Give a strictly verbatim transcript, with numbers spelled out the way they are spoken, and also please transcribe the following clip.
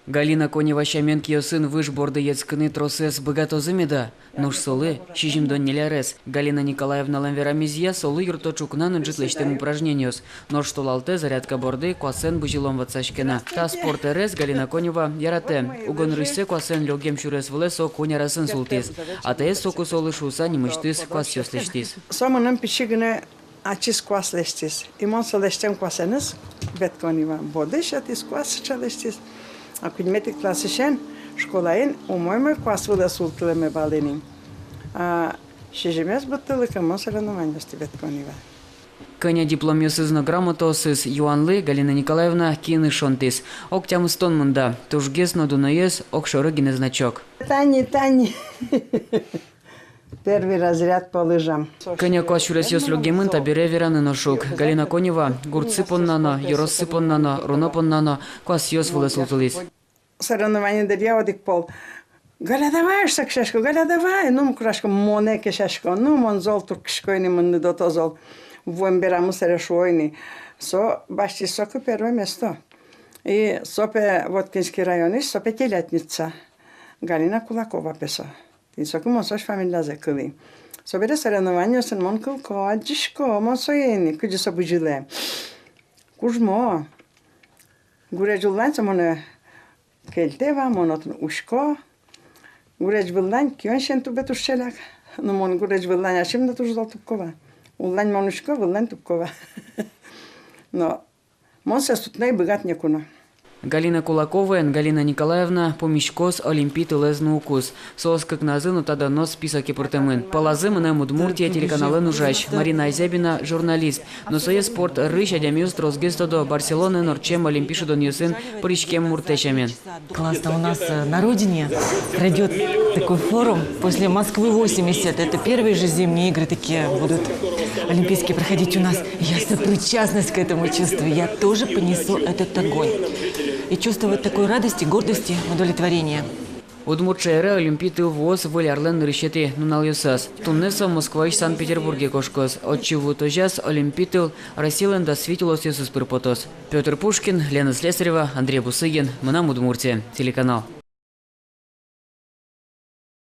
Галина Конева сямен киосын выж борды йӧтскыны тросэз быгатозы меда? Нош солы сизьымдон ньыль арес. Галина Николаевналэн верамезъя, солы юртто ӵукна но ӝыт лэсьтэм упражнениос. Нош толалтэ зарядка борды куасэн бызьылон ватсаське на. Та спорт ӧрез Галина Конева яратэ. Уго нырысьсэ куасэн лёгем сюрес вылэ со куинь арасын султӥз. Атаез соку солы шуыса нимысьтыз куасъёс лэсьтӥз. Со мыным пичи гинэ ачиз куас лэсьтӥз. И мон со лэсьтэм куасэныз ветлӥсько ни вал. Борды сётӥз, куас сыӵе лэсьтӥз. А куиньметӥ классысен школаын умой-умой куас вылэ султылэме вал ини. А сизьымез быдтылыкы мон соревнованиосты ветлӥсько ни вал. Кӧня дипломъёсыз но грамотаосыз юанлы Галина Николаевна киыныз шонтӥз. Ог тямыстон мында. Тужгес но дуноез — огшоры гинэ значок. Тани, тани. Первый разряд по лыжам. Кӧня куас сюресъёс лёгемын, табере вераны но шуг. Галина Конева гуртсы понна но, ёроссы понна но, руно понна но куасъёс вылэ султылӥз. Соревнование дыръя одӥг пол: «Галя, давай!» — шуса кесясько. «Галя, давай!» — ну, курасько, монэ кесясько. Ну, мон зол турттӥсько ини, мыныны отын зол. Вуэм берамы собере шуо ини. Со басьтӥз соку первое место. И со пе Воткинский районысь, со пе Телятница. Галина Кулакова пе со. Тӥни соку мон созь фамилиязэ кылӥ. Собере соревнованиосын мон кылӥсько, адӟисько, мон сое ини, кызьы со бызьылэ. Кужмо. Гурезь уллань со монэ кельтэ вал, мон отын учко. Гурезь выллань кион сямен тубе туж ӵаляк. Но мон гурезь выллань ачим но туж зол тубко вал. Уллань мон учко, выллань тубко вал. Но мон сое сутны ӧй быгаты ноку но. Галина Кулаковаен Галина Николаевна пумиськоз олимпи тылэз нуыкуз. Соос кыкназы но та дано списоке пыртэмын. Пӧлазы «Мынам Удмуртие» телеканалын ужась Марина Азябина, журналист. Но сое спорт ӧрысь адямиос тросгес тодо Барселонаын ортчем олимпи шудонъёсын пыриськем муртэ сямен. Классно, у нас, э, на родине пройдёт такой форум после Москвы восемьдесят. Это первые же зимние игры такие будут олимпийские проходить у нас. Я сопричастность к этому чувствую. Я тоже понесу этот огонь. И чувство вот такой радости, гордости, удовлетворения. Удмурт шаере олимпи тыл вуоз выль арлэн нырысетӥ нуналъёсаз. Туннэ со Москваысь Санкт-Петербурге кошкоз. Отчы вуытозяз олимпи тыл Россилэн дас вить улосъёсыз пыр потоз. Пётр Пушкин, Лена Слесарева, Андрей Бусыгин, «Мынам Удмуртие» телеканал.